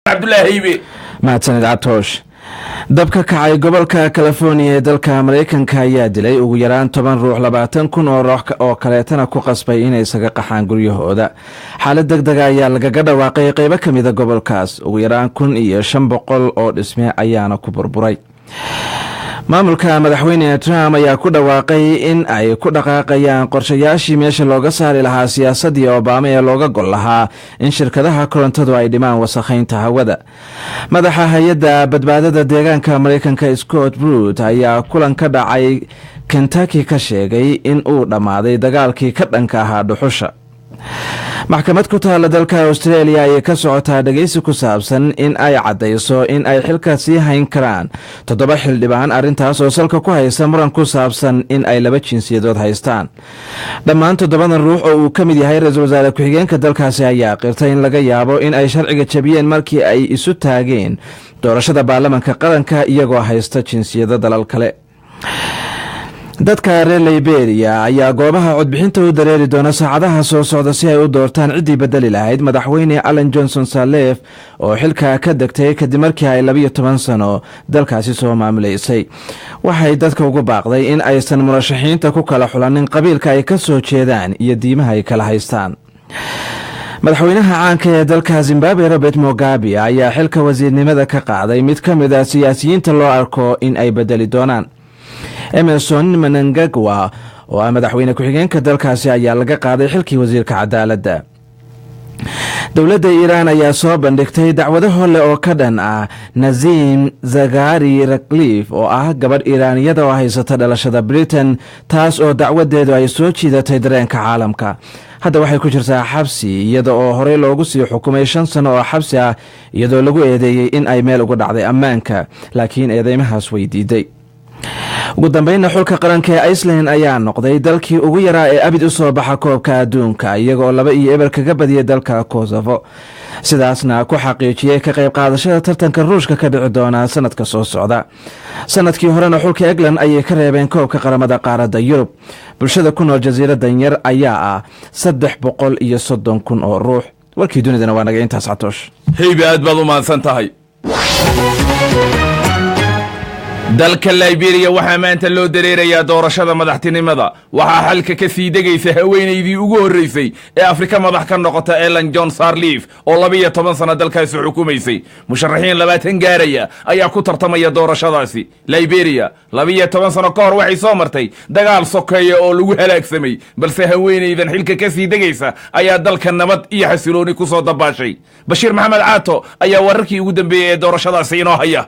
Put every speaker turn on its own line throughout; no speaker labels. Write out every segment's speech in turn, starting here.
Cabdulaahi Haybe.
Mahadsanid, Catoosh. Dab ka kacay gobolka California ee dalka Maraykanka ayaa dilay ugu yaraan 10 ruux, 20,000 oo ruux oo kaleetana ku qasbay inay isaga qaxaan guryahooda. Xaalad deg dega ayaa lagaga dhawaaqay qeybo ka mida gobolkaas. Ugu yaraan 1500 oo dhisme ayaana ku burburay. Maamulka Madaxweyne Trump ayaa ku dhawaaqay in ay ku dhaqaaqayaan qorshayaashii meesha looga saari lahaa siyaasaddii Obama ee looga gol lahaa in shirkadaha korontadu ay dhimaan wasakhaynta hawada. Madaxa hay-adda badbaadada deegaanka Maraykanka, Scott Pruitt, ayaa kulan ka dhacay Kentucky ka sheegay in uu dhammaaday dagaalkii ka dhanka ahaa dhuxusha. Maxkamad ku taalla dalka Australia ayay ka socotaa dhegeysi ku saabsan in ay caddayso in ay xilka sii hayn karaan toddoba xildhibaan, arrintaas oo salka ku haysa muran ku saabsan in ay laba jinsiyadood haystaan. Dhammaan toddobadan ruux oo uu ka mid yahay ra-iisul wasaare ku-xigeenka dalkaasi ayaa qirtay in laga yaabo in ay sharciga jabiyeen markii ay isu taageen doorashada baarlamanka qaranka iyagoo haysta jinsiyado dalal kale. Dadka reer Liberia ayaa goobaha codbixinta u dareeri doona saacadaha soo socda si ay u doortaan ciddii bedeli lahayd Madaxweyne Ellen Johnson Sirleaf oo xilka ka degtay kadib markii ay 12 sano dalkaasi soo maamuleysay. Waxay dadka ugu baaqday in aysan murashaxiinta ku kala xulanin qabiilka ay ka soo jeedaan iyo diimaha ay kala haystaan. Madaxweynaha caanka ee dalka Zimbabwe, Robert Mugabe, ayaa xilka wasiirnimada ka qaaday mid ka mid a siyaasiyiinta loo arko in ay bedeli doonaan. Emmerson Mnangagwa oo ah madaxweyne ku-xigeenka dalkaasi ayaa laga qaaday xilkii wasiirka cadaaladda. Dowladda Iiraan ayaa soo bandhigtay dacwado hole oo ka dhan ah Nazanin Zaghari Ratcliffe oo ah gabadh Iiraaniyada oo haysata dhalashada Britain, taas oo dacwadeedu ay soo jiidatay dareenka caalamka. Hadda waxay ku jirtaa xabsi, iyada oo horey loogu sii xukumay 5 sano oo xabsi ah, iyadoo lagu eedeeyey in ay meel uga dhacday ammaanka, laakiin eedeymahaas way diiday. Ugu dambeynna, xulka qaranka ee Iceland ayaa noqday dalkii ugu yaraa ee abid u soo baxa koobka adduunka, iyagoo 2-0 kaga badiyay dalka Kosovo, sidaasna ku xaqiijiyey ka qayb qaadashada tartanka Ruushka ka dhici doona sanadka soo socda. Sanadkii horena xulka England ayay ka reebeen koobka qaramada qaaradda Yurub. Bulshada ku nool jasiiradan yar ayaa ah 330,000 oo ruux. Warkii dunidana waa naga intaas, Catoosh.
Haybe, aad baad u mahadsan tahay. Dalka Liberia waxaa maanta loo dareerayaa doorashada madaxtinimada. Waxaa xalka ka sii degaysa haweenaydii ugu horreysay ee Afrika madax ka noqota, Ellen Johnson Sirleaf, oo 12 sano dalkaasi xukumaysay. Musharaxiin 20 gaaraya ayaa ku tartamaya doorashadaasi. Liberia 12 sano ka hor waxay soo martay dagaal sokeeya oo lagu halaagsamay, balse haweenaydan xilka ka sii degaysa ayaa dalka nabad iyo xasilooni ku soo dabaashay. Bashiir Maxamed Caato ayaa wararkii ugu dambeeyey ee doorashadaasi inoo haya.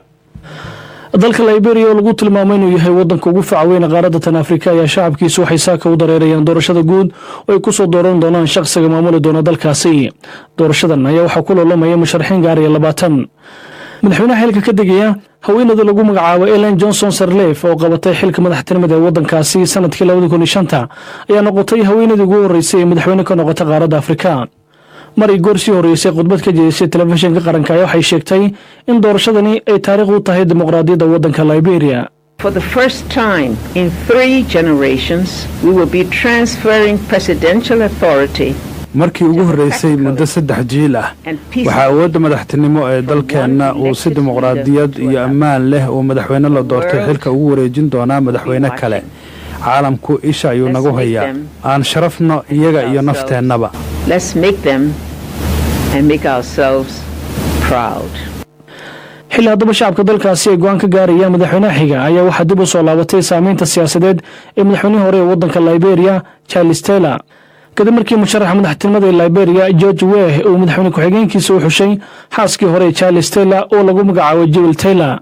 Dalka Liberia oo lagu tilmaamo inuu yahay wadanka ugu faca weyn qaaradda tan Afrika ayaa shacabkiisu waxay saaka u dareerayaan doorashada guud oo ay kusoo dooran doonaan shaqsiga maamuli doona dalkaasi. Doorashadan ayaa waxaa ku loolamaya musharaxiin gaaraya 20. Madaxweynaha xilka ka degaya, haweeneyda lagu magacaabo Ellen Johnson Sirleaf, oo qabatay xilka madaxtinimada ee wadankaasi sanadkii 2005, ayaa noqotay haweeneydii ugu horreysay ee madaxweyne ka noqota qaaradda Afrika. Mar ay goor sii horreysay khudbad ka jeedisay telefishinka qaranka ayaa waxay sheegtay in doorashadani ay taariikh u tahay dimuqraadiyadda waddanka Liberia.
For the first time in three generations, we will be transferring presidential authority
Markii ugu horreysay muddo saddex jiil ah, waxaa awoodda madaxtinimo ee dalkeenna uu si dimuqraadiyad iyo ammaan leh uu madaxweyne la doortay xilka ugu wareejin doonaa madaxweyne kale. Caalamku isha ayuu nagu hayaa. Aan sharafno iyaga iyo nafteennaba.
Let's make them and make ourselves proud.
Xilli haddaba shacabka dalkaasi ay go'aan ka gaarayaan madaxweynaha xiga ayaa waxaa dib u soo laabatay saameynta siyaasadeed ee madaxweynihii hore ee waddanka Liberia, Charles Taylor, kadib markii musharaxa madaxtinimada ee Liberia, George Weah, uu madaxweyne ku-xigeenkiisa u xushay xaaskii hore ee Charles Taylor oo lagu magacaabo Jewel Taylor.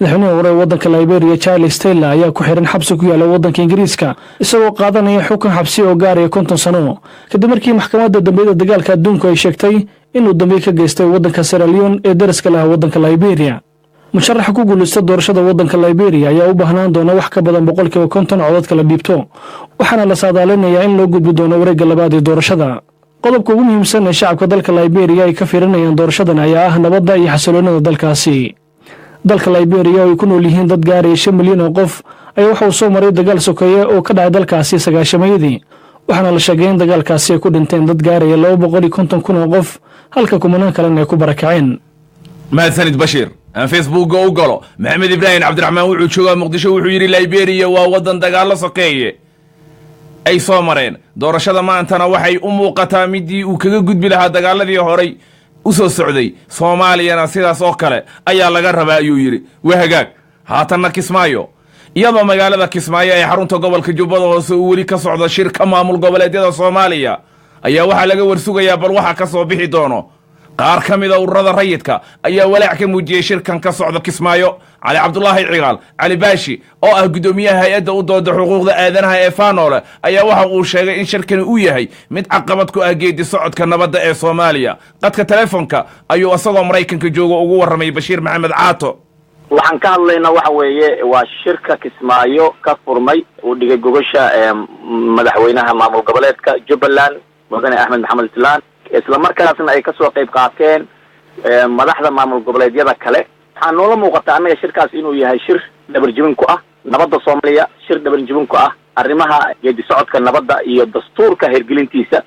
Madaxweynihii hore ee waddanka Liberia, Charles Taylor, ayaa ku xiran xabsi ku yaala waddanka Ingiriiska, isagoo qaadanaya xukun xabsi oo gaaraya 50 sano, kadib markii maxkamadda dambiyada dagaalka adduunku ay sheegtay inuu dambiye ka geystay waddanka Sierra Leone ee dariska laha waddanka Liberia. Musharaxa ku guulaysta doorashada waddanka Liberia ayaa u baahnaan doona wax ka badan 50% codadka la dhiibto, waxaana la saadaalinayaa in loo gudbi doono wareegga labaad ee doorashada. Qodobka ugu muhiimsan ee shacabka dalka Liberia ay ka fiirinayaan doorashadan ayaa ah nabadda iyo xasiloonida dalkaasi. Dalka Liberia oo ay ku nool yihiin dad gaaraya 5 milyan oo qof ayaa waxa uu soo maray dagaal sokeeye oo ka dhacay dalkaasi sagaashamayadii, waxaana la sheegay in dagaalkaasi ay ku dhinteen dad gaaraya 250,000 oo qof, halka kumanaan kalena ay ku barakaceen.
Mahadsanid, Bashiir. Aan Facebookga u galo. Maxamed Ibraahim Cabdiraxmaan wuxuu joogaa Muqdisho. Wuxuu yidhi, Liberia waa waddan dagaallo sokeeye ay soo mareen. Doorashada maantana waxay u muuqataa midii uu kaga gudbi lahaa dagaaladii horay u soo socday. Soomaaliyana sidaas oo kale ayaa laga rabaa, ayuu yidhi. Waa hagaag. Haatanna Kismaayo. Iyadoo magaalada Kismaayo ee xarunta gobolka Jubbada Hoose uu weli ka socdo shirka maamul goboleedyada Soomaaliya, ayaa waxaa laga warsugayaa bal waxa ka soo bixi doono. Qaar ka mida ururada rayidka ayaa walaac ka muujiyey shirkan ka socda Kismaayo. Cali Cabdulaahi Cigaal, Cali Baashi, oo ah guddoomiyaha hay-adda u dooda xuquuqda aadanaha ee Faanoole, ayaa waxa uu sheegay in shirkani uu yahay mid caqabad ku ah geedi socodka nabadda ee Soomaaliya. Qadka telefonka ayuu isagoo Maraykanka jooga ugu warramay Bashiir Maxamed Caato.
Waxaan ka hadlaynaa waxa weeye waa shirka Kismaayo ka furmay, uu dhigay gogosha madaxweynaha maamul goboleedka Jubbaland, Mudane Axmed Maxamed Islaan, isla markaasna ay kasoo qayb qaateen madaxda maamul goboleedyada kale. Waxaa noola muuqata annaga shirkaas inuu yahay shir dhabarjibin ku ah nabadda Soomaaliya, shir dhabarjibin ku ah arrimaha geedi socodka nabadda iyo dastuurka hirgelintiisa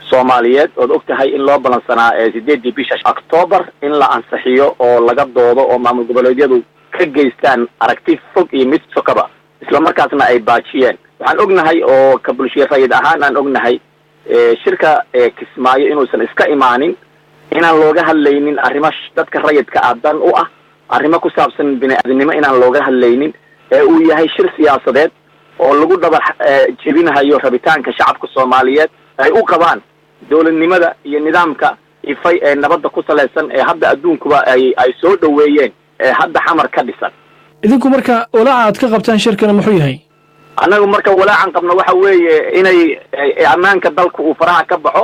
Soomaaliyeed, ood og tahay in loo balansanaa 8-dii bisha Octoobar in la ansixiyo oo laga doodo oo maamul goboleedyadu ka geystaan aragti fog iyo mid sokaba, isla markaasna ay baajiyeen. Waxaan ognahay oo ka bulshiye rayid ahaan aan ognahay shirka Kismaayo inuusan iska imaanin, inaan looga hadlaynin arrimo dadka rayidka ah dan u ah, arrimo ku saabsan bini-aadinimo inaan looga hadlaynin, ee uu yahay shir siyaasadeed oo lagu dhabar jebinahayo rabitaanka shacabka Soomaaliyeed ay u qabaan dowladnimada iyo nidaamka ifay ee nabadda ku salaysan ee hadda adduunkuba ay soo dhoweeyeen ee hadda Xamar ka dhisan.
Idinku marka walaaca aad ka qabtaan shirkana muxuu yahay?
Annagu marka walaacan qabno waxa weeye inay ammaanka dalka uu faraha ka baxo,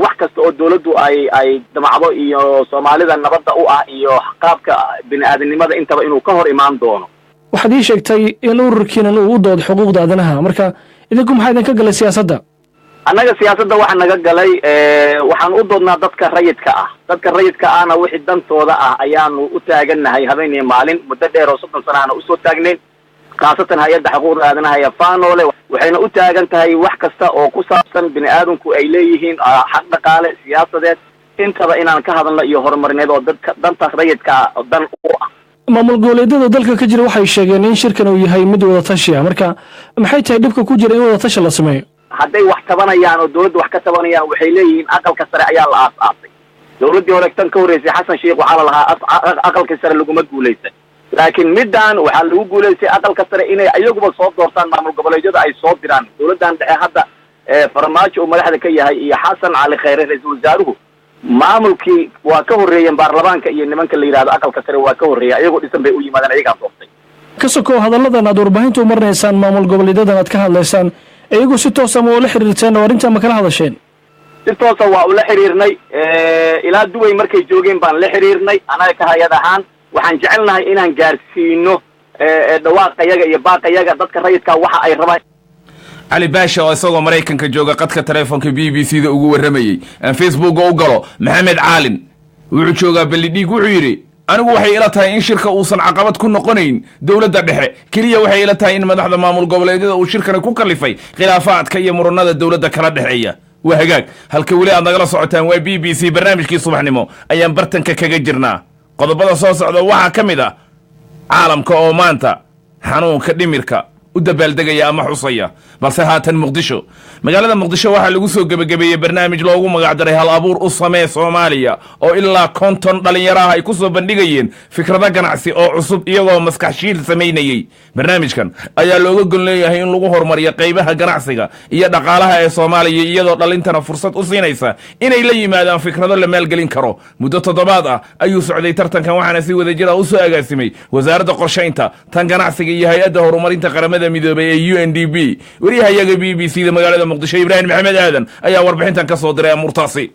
wax kasta oo dawladdu ay damacdo iyo Soomaalida nabadda u ah iyo qaabka bini-aadamnimada intaba inuu ka hor imaan doono.
Waxaad ii sheegtay in ururkiinan uu u doodo xuquuqda aadanaha. Marka idinku maxaa idinka galay siyaasadda?
Annaga siyaasadda waxa naga galay, waxaan u doodnaa dadka rayidka ah. Dadka rayidka ahna wixii dantooda ah ayaanu u taagannahay habeen iyo maalin, muddo dheer oo 30 sana ahna usoo taagnayn, khaasatan hay-adda xuquuqda aadanaha ee Faanoole. Waxayna u taagan tahay wax kasta oo ku saabsan bini aadamku ay leeyihiin xaq dhaqaale, siyaasadeed intaba inaan ka hadalno iyo horumarineed oo dadka danta rayidka ah dan u ah.
Maamul goboleedyada dalka ka jira waxay sheegeen in shirkan uu yahay mid wadatashi ah. Marka maxay tahay dhibka ku jira in wadatashi la sameeyo?
Hadday wax tabanayaan oo dawladda wax ka tabanayaan, waxay leeyihiin aqalka sare ayaa la aas-aasay. Dawladdii hore tan ka horreysay, Xasan Sheikh, waxaa la lahaa aqalka sare laguma guulaysan, laakiin middan waxaa lagu guulaystay aqalka sare inay iyaguba soo doortaan, maamul goboleedyada ay soo diraan. Dawladdan dhexe hadda Farmaajo uu madaxda ka yahay iyo Xasan Cali Khayre ra-iisul wasaaruhu, maamulkii waa ka horreeyeen baarlamaanka iyo nimanka la yidhahdo aqalka sare waa ka horreeya. Iyagoo dhisan bay u yimaadeen, ayagaa doortay.
Ka sokow hadalladan aad warbaahinta u marinaysaan, maamul goboleedyadan aad ka hadlaysaan, iyagu si toosa ma ula xiriirteen oo arrintaa ma kala hadasheen?
Si toosa waa ula xiriirnay. Ilaa Dubay markay joogeen baan la xiriirnay. Anaga ka hay-ad ahaan waxaan jecelnahay inaan gaarsiino dhawaaqayaga iyo baaqayaga dadka rayidka waxa ay rabaan.
Cali Baasha oo isagoo Maraykanka jooga qadka telefoonka BBC da ugu warramayey. Aan Facebooka u galo. Maxamed Caalin wuxuu joogaa Bellidhiig. Wuxuu yidhi, anigu waxay ila tahay in shirka uusan caqabad ku noqonayn dowladda dhexe. Keliya waxay ila tahay in madaxda maamul goboleedyada uu shirkani ku kalifay khilaafaadka iyo muranada dowladda kala dhexeeya. Waa hagaag. Halka weli aad nagala socotaan waa BBC. Barnaamijkii subaxnimo ayaan bartanka kaga jirnaa. Qodobada soo socda waxaa ka mid ah caalamka oo maanta xanuunka dhimirka u dabaaldegaya ama xusaya. Balse haatan Muqdisho. Magaalada Muqdisho waxaa lagu soo gebagabeeyey barnaamij loogu magacdaray Hal Abuur u Samee Soomaaliya, oo ilaa 50 dhallinyaro ah ay ku soo bandhigayeen fikrado ganacsi oo cusub, iyagoo maskax shiil samaynayey. Barnaamijkan ayaa looga gol leeyahay in lagu horumariyo qaybaha ganacsiga iyo dhaqaalaha ee Soomaaliya, iyadoo dhalintana fursad u siinaysa inay la yimaadaan fikrado la maalgelin karo. Muddo toddobaad ah ayuu socday tartankan, waxaana si wadajir ah u soo agaasimay Wasaaradda Qorshaynta, tan ganacsiga iyo hay-adda horumarinta Qaramada Midoobay ee UNDP. Wariyahayaga BBC da magaalada Muqdisho, Ibraahim Maxamed Aadan, ayaa warbixintan ka soo diray amuurtaasi.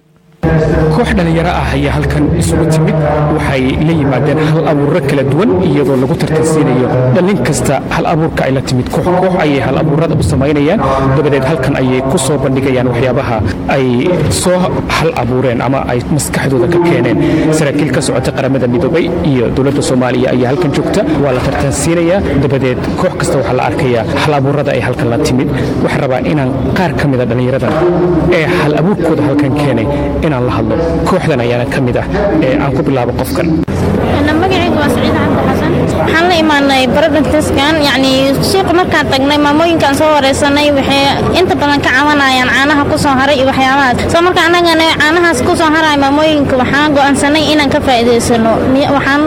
Koox dhallinyaro ah ayaa halkan isugu timid. Waxay la yimaadeen hal abuurro kala duwan, iyadoo lagu tartansiinayo dhallin kasta hal abuurka ay la timid. Koox koox ayay hal abuurrada u samaynayaan, dabadeed halkan ayay ku soo bandhigayaan waxyaabaha ay soo hal abuureen ama ay maskaxdooda ka keeneen. Saraakiil ka socota Qaramada Midoobay iyo dowladda Soomaaliya ayaa halkan joogta. Waa la tartansiinayaa, dabadeed koox kasta waxaa la arkayaa hal abuurrada ay halkan la timid. Waxaan rabaa inaan qaar ka mida dhallinyaradan ee hal abuurkooda halkan keenay Inaan la hadlo kooxdan ayaana ka mid ah. Aan ku bilaabo qofkan.
Magacayga waa Saciid Cabdi Xasan. Waxaan la imaanay productskan, yacni suuqa markaan tagnay, maamooyinkaan soo wareysanay, waxay inta badan ka cabanayaan caanaha ku soo haray iyo waxyaabahaas. Soo marka annagana caanahaas ku soo haraya maamooyinka waxaan go'aansanay inaan ka faa'iidaysano. Waxaan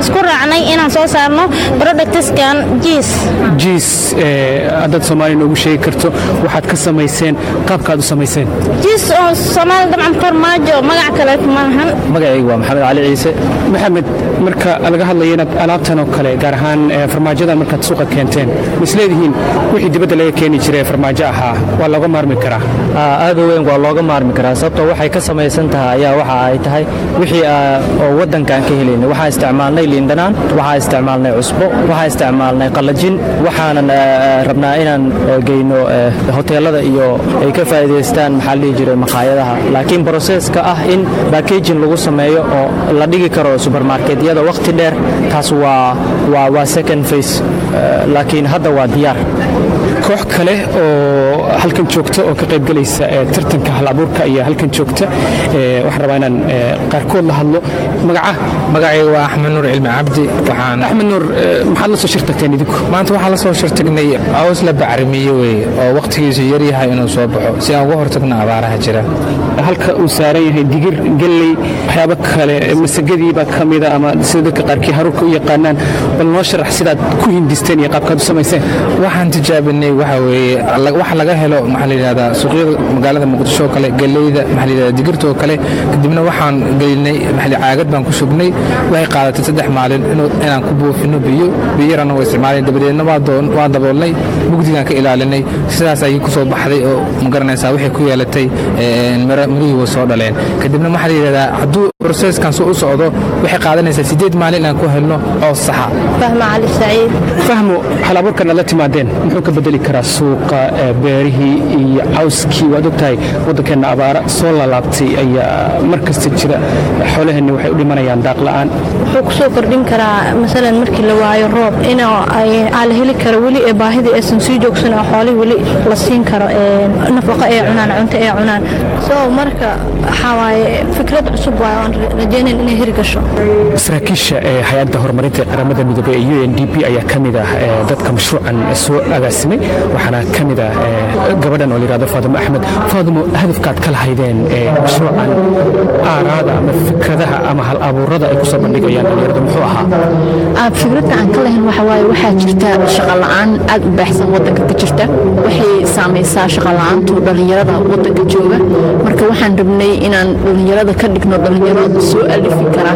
isku raacnay inaan soo saarno productskan cheese.
Cheese, haddaad Soomaaliya noogu sheegi karto waxaad ka samayseen, qaabkaad u samayseen?
Cheese oo Soomaali dabcan farmaajo, magac kale maahan.
Magacaygu waa Maxamed Cali Ciise.
Maxamed, marka laga hadlayo inaad alaabtan oo kale, gaar ahaan farmaajadan, markaad suuqa keenteen, ma isleedihiin wixii dibadda laga keeni jiray ee farmaajo ahaa waa looga maarmi karaa?
Aad u weyn waa looga maarmi karaa, sababtoo waxay ka samaysan tahay ayaa waxa ay tahay wixii oo waddankaan ka helaynay. Waxaan isticmaalnay liindhanaan, waxaan isticmaalnay cusbo, waxaan isticmaalnay qallajin. Waxaanan rabnaa inaan geyno hoteelada iyo ay ka faa'iidaystaan, maxaa la dhihi jiray, maqaayadaha. Laakiin processka ah in packaging lagu sameeyo oo la dhigi karo supermarketyada waqti dheer, taas waa second phase, laakiin hadda waa diyaar.
Koox kale oo halkan joogta oo ka qaybgelaysa tartanka hal abuurka ayaa halkan joogta. Waxaan rabaa inaan qaarkood la hadlo. Magaca?
Magacayga waa Axmed Nuur Cilmi Cabdi. Waxaan
Axmed Nuur, maxaad la soo shirtagteen idinku?
Maanta waxaan la soo shirtagnay caws la bacrimiye weye oo waqtigiisu yaryahay inuu soo baxo, si aan uga hortagno abaaraha jira.
Halka uu saaran yahay digir, galley, waxyaabo kale, masagadii baa ka mida, ama sida dadka qaarkii haruurka u yaqaanaan. Bal noo sharax sidaad ku hindisteen iyo qaabkaad u samayseen.
Waxaan tijaabinay waxa weeye wax laga helo, maxaa la yidhahdaa, suuqyada magaalada Muqdisho oo kale, galleyda, maxaa la yidhahdaa, digirta oo kale. Kadibna waxaan gelinay, maxaa caagad baan ku shubnay. Waxay qaadatay 3 maalin inaan ku buufino biyo, biyo yarana waa isticmaalay. Dabadeedna waa daboolnay, mugdigaan ka ilaalinay. Sidaas ayay ku soo baxday oo, ma garanaysaa, waxay ku yeelatay mirihii way soo dhaleen. Kadibna waxaa la yidhahdaa hadduu processkan soo u socdo, waxay qaadanaysaa 8 maalin inaan ku helno oo saxa.
Fahma Cali Saciid.
Fahmo, hal abuurkan aad la timaadeen muxuu ka bedeli karaa suuqa beerihii iyo cawskii? Waad ogtahay, waddankeenna abaara soo laalaabtay ayaa mar kasta jira, xoolaheenni waxay u dhimanayaan daaq la'aan.
Wuxuu ku soo kordhin karaa, masalan, markii la waayo roob, in aa la heli karo weli ee baahidii aysan sii joogsan oo xoolihii weli la siin karo nafaqo ay cunaan, cunto ay cunaan. So marka waxaa waaye fikrad cusub waaye, aan rajaynayn inay hirgasho.
Saraakiisha ee hay-adda horumarinta Qaramada Midoobey ee UNDP ayaa ka mid ah dadka mashruucan soo agaasimay. Waxaana ka mid ah gabadhan oo la yidhahdo Faadimo Axmed. Faadimo, hadafkaad ka lahaydeen mashruucan, aaraada ama fikradaha ama hal abuurada ay kusoo bandhigayaan dhalinyaradu, muxuu ahaa?
Fikradda aan ka lahayn waxa waaye, waxaa jirta shaqo la'aan aad u baahsan waddanka ka jirta. Waxay saamaysaa shaqo la'aantu dhalinyarada waddanka jooga. Marka waxaan rabnay inaan dhalinyarada ka dhigno dhalinyaro soo alifi kara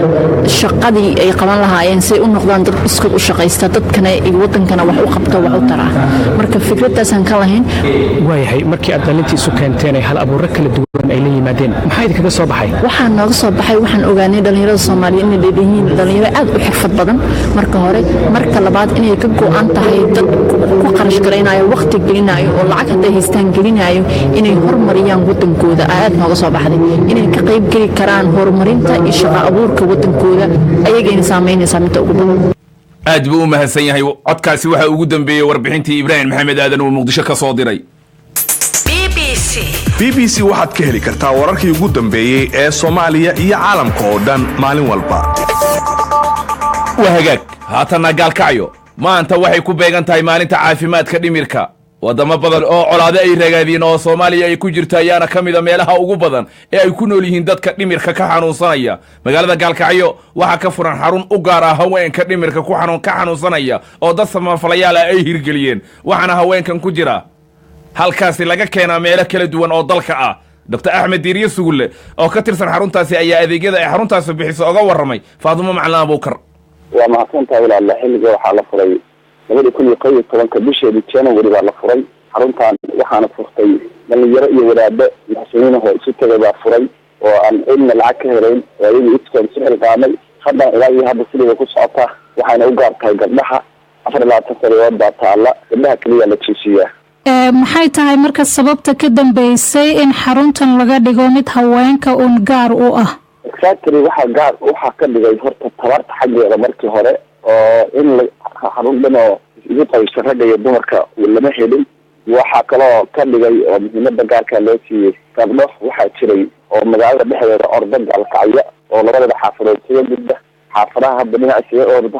shaqadii ay qaban lahaayeen, si ay u noqdaan dad iskood u shaqaysta, dadkana iyo waddankana wax u qabto, wax u tara. Marka fikradaasaan ka lahayn.
Waayahay, markii aad dhalintii isu keenteen ay hal abuurro kala duwan ay la yimaadeen, maxaa idinkaga soo baxay?
Waxaa nooga soo baxay, waxaan ogaanay dhalinyarada Soomaaliya inay leeyihiin dhalinyaro aad u xirfad badan marka hore. Marka labaad, inay ka go'an tahay dad ku qarash garaynayo, waqti gelinayo oo lacag hadday haystaan gelinayo inay hormariyaan waddankooda. Aad nooga soo baxday inay ka qayb geli karaan horumarinta iyo shaqo abuurka waddankooda, ayagayna saamaynaysaa midda ugu badan.
Aad buu u mahadsan yahay. Codkaasi waxaa ugu dambeeyey warbixintii Ibraahim Maxamed Aadan uu Muqdisho ka soo diray.
BBC waxaad ka heli kartaa wararkii ugu dambeeyey ee Soomaaliya iyo caalamka oo dhan maalin walba.
Waa hagaag. Haatanna Gaalkacyo. Maanta waxay ku beegan tahay maalinta caafimaadka dhimirka. Waddamo badan oo colaado ay ragaadeen oo Soomaaliya ay ku jirto ayaana ka mida meelaha ugu badan ee ay ku nool yihiin dadka dhimirka ka xanuunsanaya. Magaalada Gaalkacyo waxaa ka furan xarun u gaar ah haweenka dhimirka ku xanuun ka xanuunsanaya oo dad samafalayaal ah ay hirgeliyeen, waxaana haweenkan ku jira halkaasi laga keenaa meelo kala duwan oo dalka ah. Dr Axmed Diiriye Sugulle oo ka tirsan xaruntaasi ayaa adeegyada ay xaruntaasi bixiso oga warramay Faadumo Macalin Abuukar.
Waa mahadsantahay walaala. Xilliga waxaa la furay 2011-ka, bisheedii January baa la furay xaruntan. Waxaana furtay dhalinyaro iyo wadaado muxsiniin ahoo isu tagay baa furay, oo aan cilna lacag ka helayn, oo ayagu iskood isu xilqaamay. Haddana ilaa iyo hadda sidiiba ku socota. Waxayna u gaar tahay gabdhaha. 24 sariirood baa taalla, gabdhaha keliya la jiifiyaa.
Maxay tahay marka sababta ka dambeysay in xaruntan laga dhigo mid haweenka uun gaar u ah?
Exactly, waxaa gaar waxaa ka dhigay horta tabarta xaggeeda markii hore, oo in la xarun dhan oo isu qaybsa ragga iyo dumarka lama helin. Waxaa kaloo ka dhigay oo muhiimada gaarkaa loo siiyey gabdho, waxaa jiray Oo magaalada dhexdeeda orda Gaalkacyo oo labadaba xaafadood isaga gudba, xaafadaha hadda dhinac isaga orda,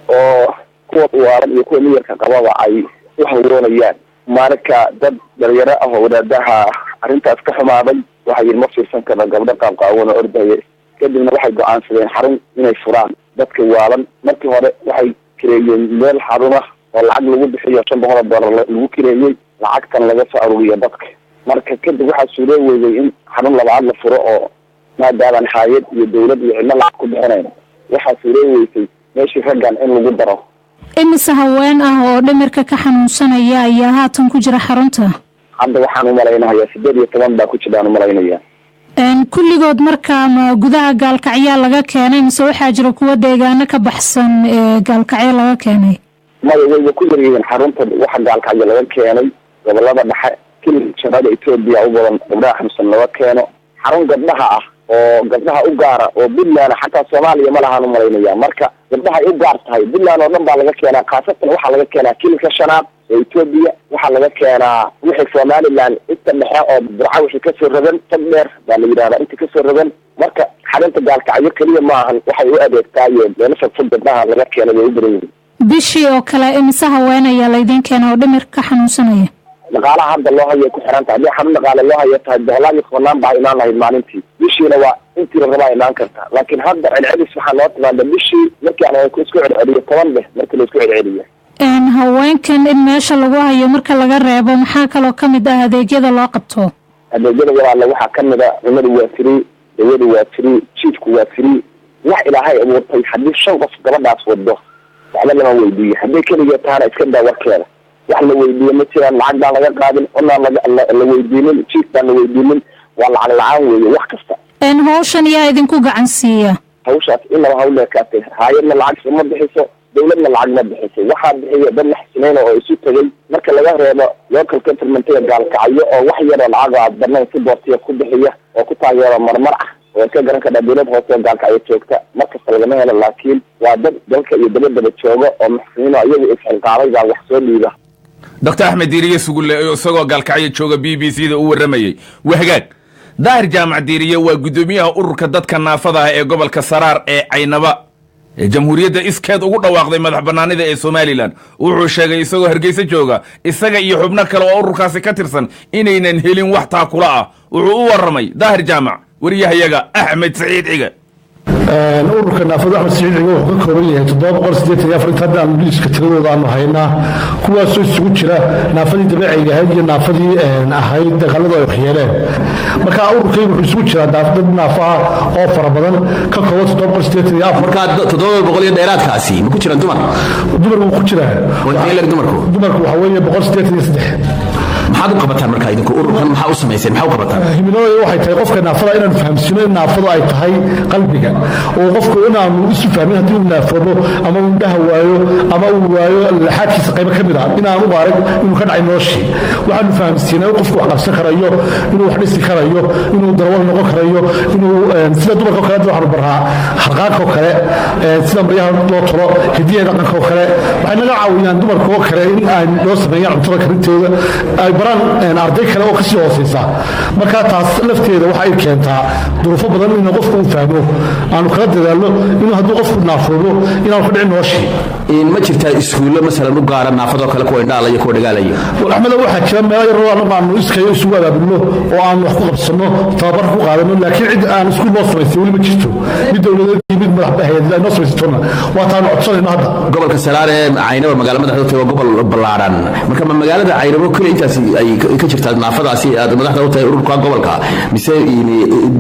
oo kuwa waalan iyo kuwa miyarka qababa ay u hawoonayaan. Marka dad dhalinyaro ah oo wadaadaha arrintaas ka xumaaday waxay yidhi, "Ma fiirsan karna gabdho qaabqaawan oo ordaya." Kadibna waxay go-aansadeen xarun inay furaan dadka waalan. Markii hore waxay kireeyeen meel xarun ah oo lacag lagu bixiyo, $500 lagu kireeyey, lacagtan laga soo aruuriyo dadka. Marka kadib waxaa suuroo weydey in xarun labaad la furo, oo maadaamaan haayad iyo dawlad iyo cidno lacag ku bixinayn, waxaa suuroo weysay meeshii raggan in lagu daro.
Imise haween ah oo dhimirka ka xanuunsanaya ayaa haatan ku jira xarunta?
Hadda waxaan umalaynahayaa 18 baa ku jiraan umalaynaya.
Kulligood markaa ma gudaha Gaalkacyaa laga keenay, mise waxaa jira kuwa deegaano ka baxsan ee Gaalkacyo laga keenay?
Maya, wayba ku yaryihiin xarunta waxa Gaalkacyo laga keenay. Gobolada dhexe, kililka Etoobiya u badan gabdhaha xanuunsan laga keeno. Xarun gabdhaha ah oo gabdhaha u gaara oo Puntland, xataa Soomaaliya ma lahaan umalaynaya. Marka gabdhaha ay u gaar tahay Puntland oo dhan baa laga keenaa. Khaasatan waxaa laga keenaa kililka shanaad ee Etoobiya, waxaa laga keenaa wixii Somaliland inta dhexe oo Burca wixii kasoo rogan, tag dheer baa la yidhahdaa inta kasoo rogan. Marka xarunta Gaalkacyo keliya ma ahan, waxay u adeegtaayo meelo fogfog gabdhaha laga keenay way u badan yihiin.
Bishii oo kale imise haween ayaa laydin keena oo dhimirka ka xanuunsanaya?
Dhaqaalaha hadda loo hayo ku xiran tahay. Haddii xarun dhaqaale loo hayo tahay, boqolaal iyo tobanaan baa imaan lahayd maalintii. Bishiina waa intii la rabaa imaan karta, laakiin hadda celcelis waxaa noo timaada bishii markii aan isku celceliyo 10 leh markii la isku celceliyo.
Haweenkan in meesha lagu hayo marka laga reebo, maxaa kaloo ka mid ah adeegyada loo qabto?
Adeegyada, walaala, waxaa kamid a cunadu waa free, dawadu waa free, jiifku waa free. Wax Ilaahay abuurtay haddii shan qof gabadhaas wado, waxba lama weydiiyo. Hadday keligeed tahana, iska daa warkeeda, wax la weydiiyo ma jiraan. Lacag baan laga qaadin, cunaan la weydiinin, jiif baan la weydiinin, waa lacag la-aan weeye wax kasta.
Hawshan yaa idinku gacan siiya?
Hawshaas inaba hawleekaatay, haayadna lacag ma bixiso, dawladna lacag ma bixiso. Waxaa bixiya dad la xsinayna oo isu tegay, marka laga reebo local governmentiga Gaalkacyo oo wax yaroo lacag aad badnayn si boortiya ku bixiya oo ku taageero marmar ah oo iska garan kadhaa. Dawlad hoose oo Gaalkacyo joogta markasta lagama helo, laakiin waa dad dalka iyo dabadaba jooga oo muxsiniin oo iyagu isxilqaamay baa wax soo dhiiba.
Doctor Axmed Diiriye Sugulle oo isagoo Gaalkacyo jooga BBC da u warramayey. Wahagaag, Daahir Jaamac Diiriye waa guddoomiyaha ururka dadka naafada ah ee gobolka Saraar ee Caynaba ee jamhuuriyadda iskeed ugu dhawaaqday madax bannaanida ee Somaliland. Wuxuu sheegay isagoo Hargeysa jooga, isaga iyo xubno kale oo ururkaasi ka tirsan inaynan helin wax taakula ah. Wuxuu u warramay Daahir Jaamac wariyahayaga Axmed Saciid Ciga.
Ururka naafada, Axmed Saciid Ciga, wuxuu ka kooban yahay 784 inta hadda aanu liiska tiradooda aanu haynaa, kuwaasoo isugu jira naafadii dabeeciga ahayd iyo naafadii ahayd dagaaladu ay waxyeeleen. Marka ururkaygu wuxuu isugu jiraa dad naafa ah oo fara badan, ka kooban 784.
Marka 700 iyo dheeraadkaasi ma ku jiraan dumar?
Dumar wuu ku jiraa.
Dumarku?
Dumarku waxa weeye 183.
Maxaad u qabataan marka idinku ururkan? Maxaa u samayseen? Maxaa u qabataan?
Himiladooda waxay tahay qofka naafada inaanu fahamsiino in naafadu ay tahay qalbiga, oo qofku inaanu isu fahmin haddii uu naafoobo ama uu indhaha waayo ama uu waayo laxaadkiisa qaybo ka mid ah, inaanu u arag inuu ka dhacay noloshii. Waxaanu fahamsiinay in qofku wax qabsan karayo, inuu wax dhisi karayo, inuu darawal noqon karayo, inuu sida dumarka oo kale. Waxaanu baraa harqaanka oo kale, sida maryaha loo tolo, hidiya dhaqanka oo kale. Waxay naga caawiyaan dumarka oo kale in ay noo sameeyaan cuntada karintooda, ay baraan arday kale oo kasii hooseysa. Marka taas lafteeda waxa ay keentaa duruufo badan in qofku uu fahmo. Aanu kala dadaalno inuu hadduu qofku naafoobo inaanu ka dhicin noloshii.
Ma jirtaa iskuullo masalan u gaara naafadoo kale, kuwa indhaalaya, kuwa dhagaalaya?
Axmedo, waxaa jira meelo yaroo anagu aanu iskayo isugu abaabulno oo aanu wax ku qabsanno, tababar ku qaadano, laakiin cid aan iskuul loo samaystay weli ma jirto, mid dowladeed iyo mid madax hay-adeed ay noo samaysatona. Waa taanu codsanayno hadda.
Gobolka Saraar ee Caynaba magaalo madaxda tahay waa gobol ballaaran. Marka ma magaalada Caynabo keliya intaasi ay ka jirtaa naafadaasi aad madaxda u tahay ururka gobolka, mise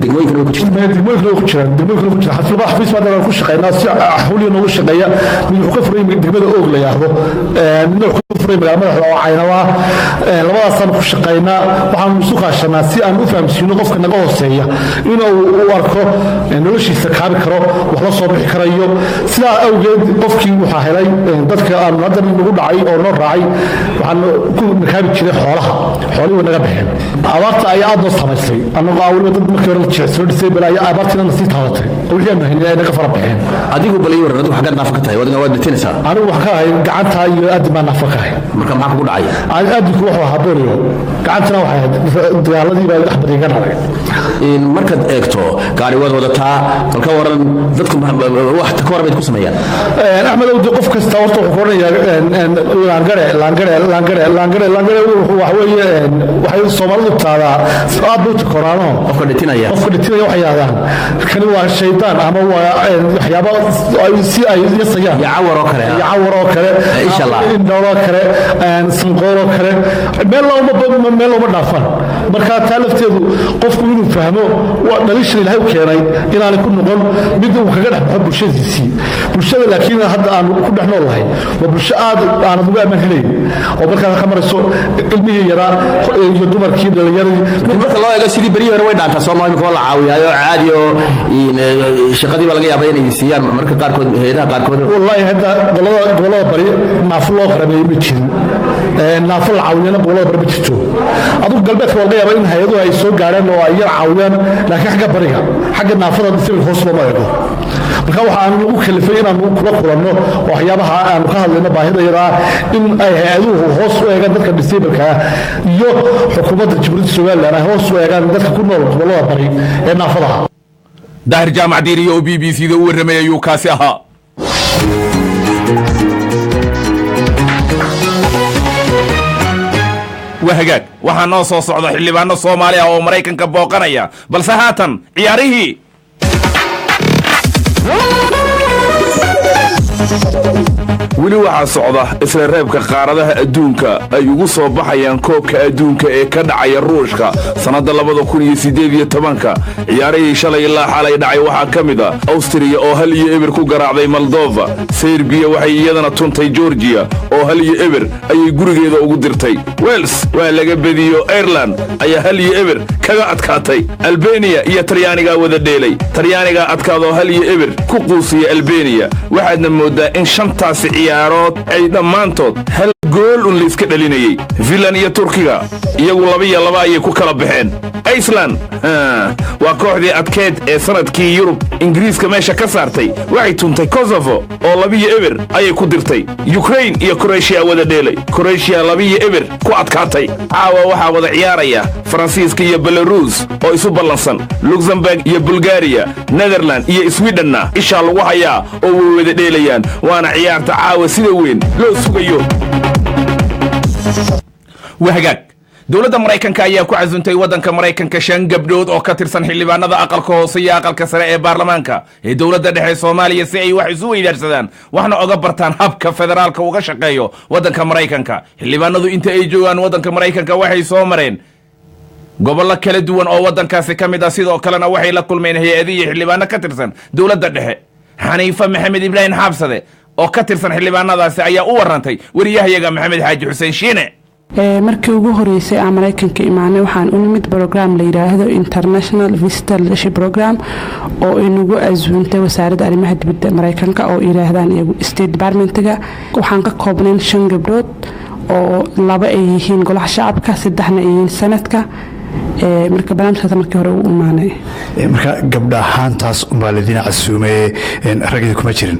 degmooyinkana way ku jirtaa?
Degmooyinkana way ku jiraan, degmooyinkana ku jiraan. Xafladaha xafiis baan ku shaqeynaa si xawliya noogu shaqeeya. Mid wuxuu ka furay degmada Oog la yidhaahdo, midna wuxuu ka furay magaalada madaxda oo Caynaba. Labadaasaan ku shaqeynaa. Waxaanu isu kaashanaa si aan u fahamsiino qofka naga hooseeya inuu u arko noloshiisa kaabi karo, wax la soo bixi karayo. Sidaa awgeed qofkii waxaa helay dadka aanu hadda nagu dhacay oo noo raacay, waxaan ku nakaabi jiray xoolaha. Xoolihii way naga baxeen. Abaarta ayaa aad noo saamaysay, annagoo ah weliba dad markii hore la jilicsanoo disable ayaa abaartiina nasii taabatay oo wixii aanu haynay ay naga fara baxeen.
Adigu bal ii waran, adigu xaggaad naafo ka tahay? Adiga waad dhitinaysaa.
Anigu waxaan ka ahay gacanta iyo aadin baan naafo ka ahay.
Marka maxaa kugu dhacay?
Aadinku wuxuu ahaa bolio, gacantana waxay ahayd dagaaladii baa dhex badan ka dhacay.
Markaad eegto gaari waad wadataa, bal ka waran dadku wax ka waran bayd ku sameeyaan?
Axmed awdi, qof kasta horta wuxuu ku odhanayaa laangare, laangare, laangare, laangare, laangare. Waxa weeye, waxay Soomaalidu taadaa aad bay u takoraano
qofka dhitinaya.
Qofka dhitinaya waxay yidhahdaan kani waa shaydaan ama waa waxyaaba si ay yasayaan.
Iyo cawar oo kale.
Iyo cawar oo kale.
Insha Allah.
Indhool oo kale, sanqool oo kale, meel looma dhaafaan. Marka taa lafteedu qofku inuu fahmo waa dhalishan Ilaahay u keenay inaanay ku noqon mid uu kaga dhex baxo bulshadiisii, bulshada. Laakiin hadda aanu ku dhex nool lahay waa bulsho aad aanad uga ammaan helayn oo markaad ka marayso ilmihii yaraa iyo dumarkii, dhalinyaradii.
Marka loo eego sidii berihii hore way dhaantaa Soomaa, imika waa la caawiyaayo caadi oo shaqadii baa laga yaabaa inay siiyaan marka qaarkood hay'adaha qaarkood.
Wallaahi hadda gobolada bari naafo loo qarameeyey ma jirin, naafo la caawiyana gobolada bari ma jirto. Adigu galbeedka waa laga yaabaa in hay-aduhu ay soo gaareen oo ay yar caawiyaan, laakiin xagga bariga, xagga naafada disability hoos looma eego. Marka waxa aan lagu kalifay inaanu kula kulanno waxyaabaha aanu ka hadlayno baahida yadaa in ay hay-aduhu hoos u eegaan dadka disableka ah iyo xukuumadda Jamhuuriyadda Somaliland ay hoos u eegaan dadka ku nool gobolada bari ee naafadaha.
Daahir Jaamac Diiriyo oo BBC da u warramay ayuu kaasi ahaa. Waa hagaag, waxaa noo soo socda xildhibaano Soomaali ah oo Maraykanka booqanaya, balse haatan ciyaarihii. Weli waxaa socda isla reebka qaaradaha adduunka ay ugu soo baxayaan koobka adduunka ee ka dhacaya Ruushka sannadda 2018-ka. Ciyaarihii shalay ilaa xalay dhacay waxaa ka mid a Awstriya oo 1-0 ku garaacday Moldova. Serbiya waxay iyadana tuntay Georgiya oo 1-0 ayay gurigeeda ugu dirtay. Wels waa laga bediyo, Aireland ayaa 1-0 kaga adkaatay. Albeniya iyo Talyaanigaa wada dheelay, Talyaanigaa adkaadoo 1-0 ku quusiya Albeniya. Waxaadna mooddaa in shantaasi ciyaarood ay dhammaantood hal gool un layska dhalinayey. Finland iyo Turkiga iyagu 2-2 ayay ku kala baxeen. Iceland waa kooxdii adkeed ee sannadkii Yurub Ingiriiska meesha ka saartay, waxay tuntay Kosovo oo 2-0 ayay ku dirtay. Yukrain iyo Kroeshiya wada dheelay, Kroeshiya 2-0 ku adkaatay. Caawa waxaa wada ciyaaraya Faransiiska iyo Belaruus oo isu ballansan, Luxemburg iyo Bulgariya, Netherland iyo Swidhenna ishaa lagu hayaa oo way wada dheelayaan, waana ciyaarta caawa sida weyn loo sugayo. Waa hagaag, dowladda Maraykanka ayaa ku casuntay waddanka Maraykanka shan gabdhood oo ka tirsan xildhibaanada aqalka hoose iyo aqalka sare ee baarlamaanka ee dowladda dhexe Soomaaliya si ay wax isu weydaarsadaan waxna oga bartaan habka federaalka uga shaqeeyo waddanka Maraykanka. Xildhibaanadu inta ay joogaan waddanka Maraykanka waxay soo mareen gobollo kala duwan oo waddankaasi ka mid ah, sidoo kalena waxay la kulmeen hay-adi iyo xildhibaano ka tirsan dowladda dhexe. Xaniife Maxamed Ibraahim Xaabsade oo ka tirsan xildhibaanadaasi ayaa u warantay wariyahayaga Maxamed Xaaji Xuseen Shiine.
Markii ugu horeysay aan Maraykanka imaanay, waxaan u nimid program la yidhaahdo International Visitor Leadership Program oo inagu asuuntay wasaaradda arrimaha dibadda Maraykanka oo yidhaahdaan iyagu State Departmentiga. Waxaan ka koobnayn shan gabdhood oo laba ay yihiin golaha shacabka, saddexna ay yihiin sanadka. Marka barnaamijkaas markii hore u imaanay.
Marka gabdha ahaantaas unbaa laydin casuumay, ragidii kuma jirin?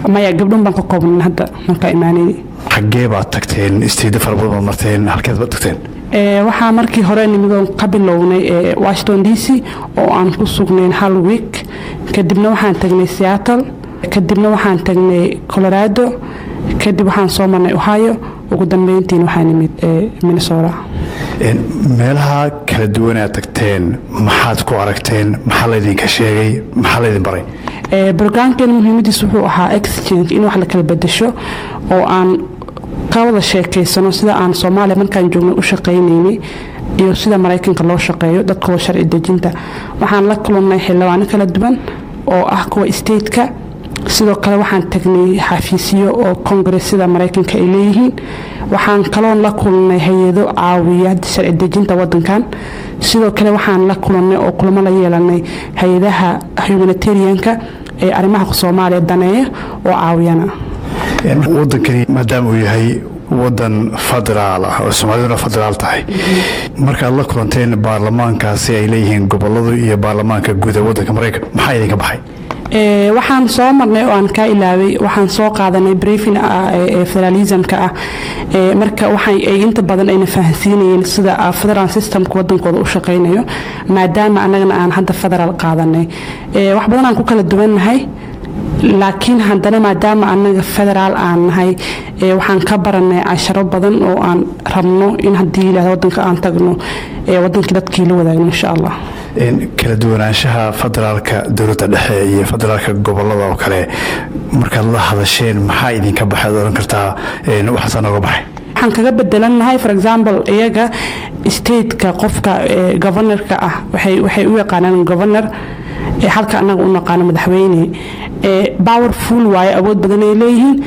Maya, gabdhun baan ka koobnayn hadda markaa imaanay.
Xaggee baad tagteen? Isteeda fara badan baad marteen, halkeed baad tagteen?
Waxaa markii hore nimidoon ka bilownay Washington DC oo aan ku sugnayn hal week, kadibna waxaan tagnay Seattle, kadibna waxaan tagnay Colorado, kadib waxaan soo marnay Ohio, ugu dambeyntiina waxaa nimid Minnesota.
Meelaha kala duwan aad tagteen maxaad ku aragteen? Maxaa laydinka sheegay? Maxaa laydin baray?
Brograamkan muhiimadiis wuxuu ahaa exchange, in wax la kala bedesho oo aan ka wada sheekaysano sida aan Soomaaliya markaan joogno u shaqaynaynay iyo sida Maraykanka loo shaqeeyo dadkooda sharci dejinta. Waxaan la kulannay xildhibaano kala duwan oo ah kuwa stateka. Sidoo kale waxaan tagnay xafiisyo oo kongaresyada Maraykanka ay leeyihiin. Waxaan kaloon la kulnay hay-ado caawiya sharci dejinta wadankan. Sidoo kale waxaan la kulannay oo kulamo la yeelanay hay-adaha humanitarianka ee arrimaha Soomaaliya daneeya oo caawiyana.
Wadankani maadaama uu yahay Wadan federaal ah oo Soomaaliduna federaal tahay, markaad la kulanteen baarlamaankaasi ay leeyihiin goboladu iyo baarlamaanka guud ee wadanka Maraykanka, maxaa idinka baxay?
Waxaan soo marnay oo aan kaa ilaaway, waxaan soo qaadanay briefing ah ee federalismka ah. Marka waxay ay inta badan ayna fahansiinayeen sida federal systemka wadankooda u shaqaynayo, maadaama annagana aan hadda federal qaadanay. Wax badan aan ku kala duwannahay, laakiin haddana maadaama annaga federaal aan nahay, waxaan ka baranay casharo badan oo aan rabno in haddii yidhahdo wadanka aan tagno wadankii dadkii la wadaagno, insha Allah.
Kala duwanaanshaha federaalka dowladda dhexe iyo federaalka gobolada oo kale, markaad la hadasheen maxaa idinka baxay ad oran kartaa waxaasaa nooga baxay?
Waxaan kaga bedelannahay, for example, iyaga stateka qofka governorka ah waxay u yaqaanaan governor, halka annaga u naqaano madaxweyne. Powerful waaye, awood badan ay leeyihiin,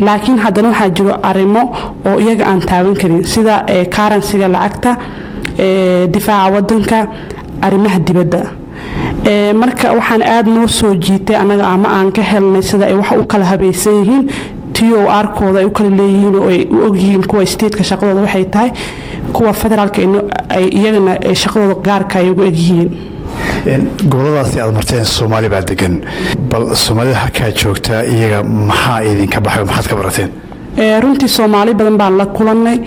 laakiin haddana waxaa jiro arrimo oo iyaga aan taaban karin, sida currencyga lacagta, difaaca wadanka, arrimaha dibadda. Marka waxaan aada noo soo jiitay annaga ama aan ka helnay sida ay wax u kala habaysan yihiin, TOR-kooda ay u kala leeyihiin oo ay u ogyihiin kuwa stateka shaqadooda waxay tahay, kuwa federaalka ay iyagana shaqadooda gaarka ay ugu egyihiin.
Goboladaasi aad marteen Soomaali baa degan. Bal Soomaalida halkaa joogta iyaga maxaa idinka baxay, maxaad ka barateen?
Runtii Soomaali badan baan la kulannay.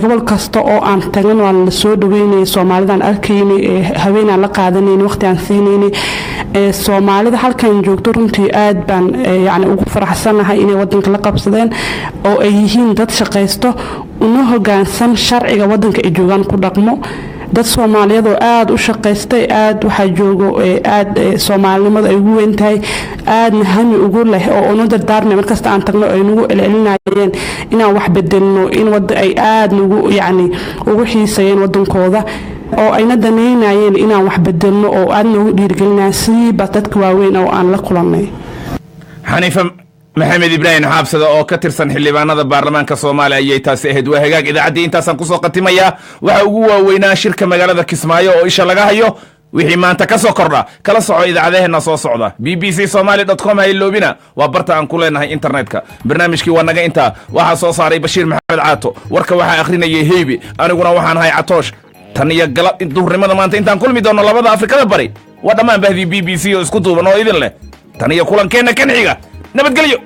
Gobol kasta oo aan tagan waan la soo dhaweynayay Soomaalidaan arkaynay, haweenaan la qaadanaynay, waqti aan siinaynay. Soomaalida halkan joogto runtii aad baan yani ugu faraxsanahay inay wadanka la qabsadeen oo ay yihiin dad shaqaysto, una hogaansan sharciga wadanka ay joogaan ku dhaqmo. Dad Soomaaliyeed oo aada u shaqaystay, aada waxaa joogo aada Soomaalinimada ay ugu weyn tahay, aadna hami ugu leh oo una dardaarmay markasta aan tagno ay nagu celcelinayeen inaan wax bedelno, in wada ay aada nagu yacni ugu xiisayeen wadankooda oo ayna daneynayeen inaan wax bedelno oo aada noogu dhiirigelinayaan, sidiiba dadka waaweyn oo aan la kulannay.
Xaniifa Maxamed Ibraahim Xaabsada oo ka tirsan xildhibaanada baarlamaanka Soomaaliya ayay taasi ahayd. Waa hagaag, idaacaddii intaasaan kusoo khatimayaa. Waxa ugu waaweynaa shirka magaalada Kismaayo oo isha laga hayo. Wixii maanta ka soo kordha kala soco idaacadaheenna soo socda. bbcSomaly.com ha iloobina, waa barta aan ku leenahay internetka. Barnaamijkii waa naga intaa. Waxaa soo saaray Bashiir Maxamed Caato, warka waxaa akhrinayay Heybi, aniguna waxaan ahay Catoosh. Tan iyo gala duhurnimada maanta intaan kulmi doonno 2da Afrikada Bari, waa dhammaan bahdii BBC oo isku duuban oo idin leh tan iyo kulankeenna kan xiga, nabadgelyo.